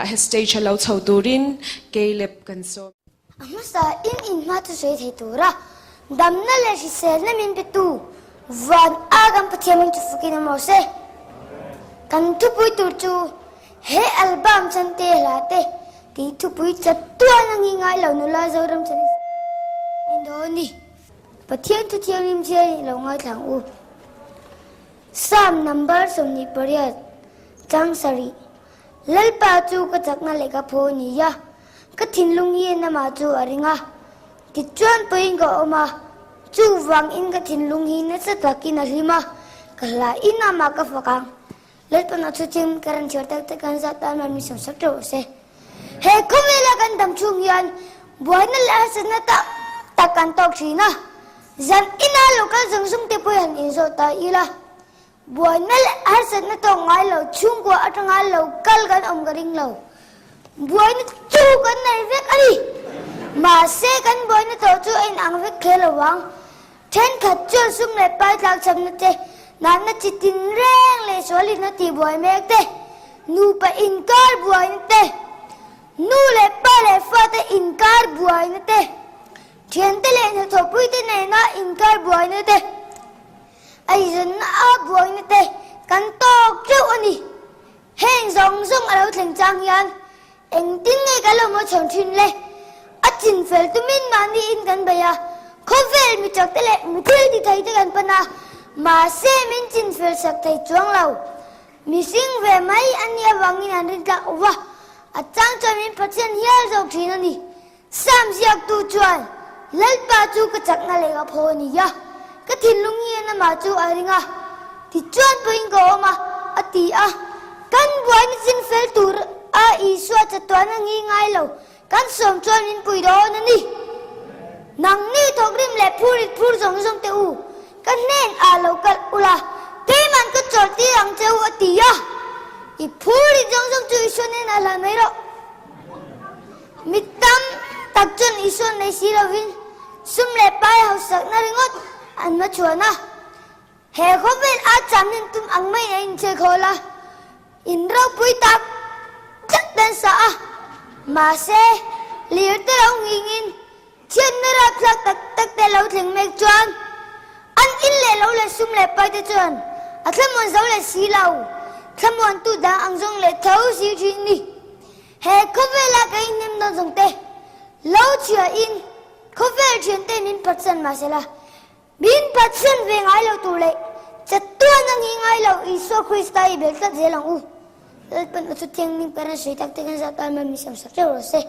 He stage a lo chho turin Caleb kan sawm. A hmasa in in hma chu sawi thei tura damna leh hriselna min pe tu van a kan Pathian hming chu fukin awm rawh se. Kan thupui tur chu he album chante hla te tih thupui chat tuan a ngi ngai lo nula Zoram chan in dawn ni. Pathian thu thianghlim chhiar i lo ngaithla ang u. Psalm number 28 chang sarih. Lalpa chu ka chakna leh ka phaw a ni a, ka thinlung hi amah chu a ring a. Tichuan pawhin ka awm a, chuvangin ka thinlung hi nasa takin a hlim a, ka hlahin amah ka fak ang. Lalpan a thuchim ka rawn chhiar tak tak an zat tan min sawmsak teuh rawh se. He khawvela kan dam chhung hian buaina leh harsatna tam tak kan tawk thin a, zan ina local zawng zawng te pawh han inzawh ta ila. Buaina leh harsatna tawk ngai lo chhungkua atanga lo kal kan awm ka ring lo. Buaina chu kan nei vek a ni. Mahse kan buaina tawh chu a inang vek kher lo ang. Thenkhat chuan sum leh pai tlak chhamna te, natna chi tin reng leh sualin a tihbuai mek te, nupa inkar buaina te, nu leh pa leh fate inkar buaina te, thiante leh hnathawhpuite nena inkar buaina te, Eizawnna a buaina te kan tawk teuh a ni. Heng zawng zawng a lo thleng chang hian engtin nge kan lo maw chhawn thin le? A chin fel tumin mahni in kan bei a, khawvel mi chak te leh mi thil ti thei te kan pan a, mahse min chin fel sak thei chuang lo. Mihring ve mai a nih avangin an rintlak ova, a chang chuan min Pathian hial zawk thin a ni. Sam ziaktu chuan, Lalpa chu ka chakna leh ka phaw a ni a, ka thinlung hian amah chu a ring a, tichuan pawhin ka awm a, a ti a. Kan buaina chin fel tur a Isua chatuan a ngi ngai lo, kan sawm chuan min pui dawn a ni. Nangni thawkrim leh phurit phur zawng zawng teh u, ka hnen ah lo kalh ula, keiman ka chawlh tir ang che u, a ti a. I phurit zawng zawng chu Isua nen a hlan mai rawh. Mi tam tak chuan Isua nei si lovin sum leh pai hausakna ringawt an hma chhuan a. He khawvel a cham nin tum ang maiin a inchhekhawl a, in ropui tak tak te an sa a. Mahse, lir te lo nghingin thianna rapthlak tak tak te lo thleng mek chuan an in leh lo leh sum leh pai te chuan a thlamuan zo leh si lo, thlamuantu dang ang zawng leh tho si thin ni. He khawvela ka inhnem dawn zawng te, lo chhia in khawvel thian te min phatsan mahsela, min phatsan ve ngai lo tur leh chatuan a nghi ngai lo Isua Krista i bel tlat zel ang u. Lalpan a chutiang min parent sawi tak te kan zah tan mai min siam sak teuh rawh se.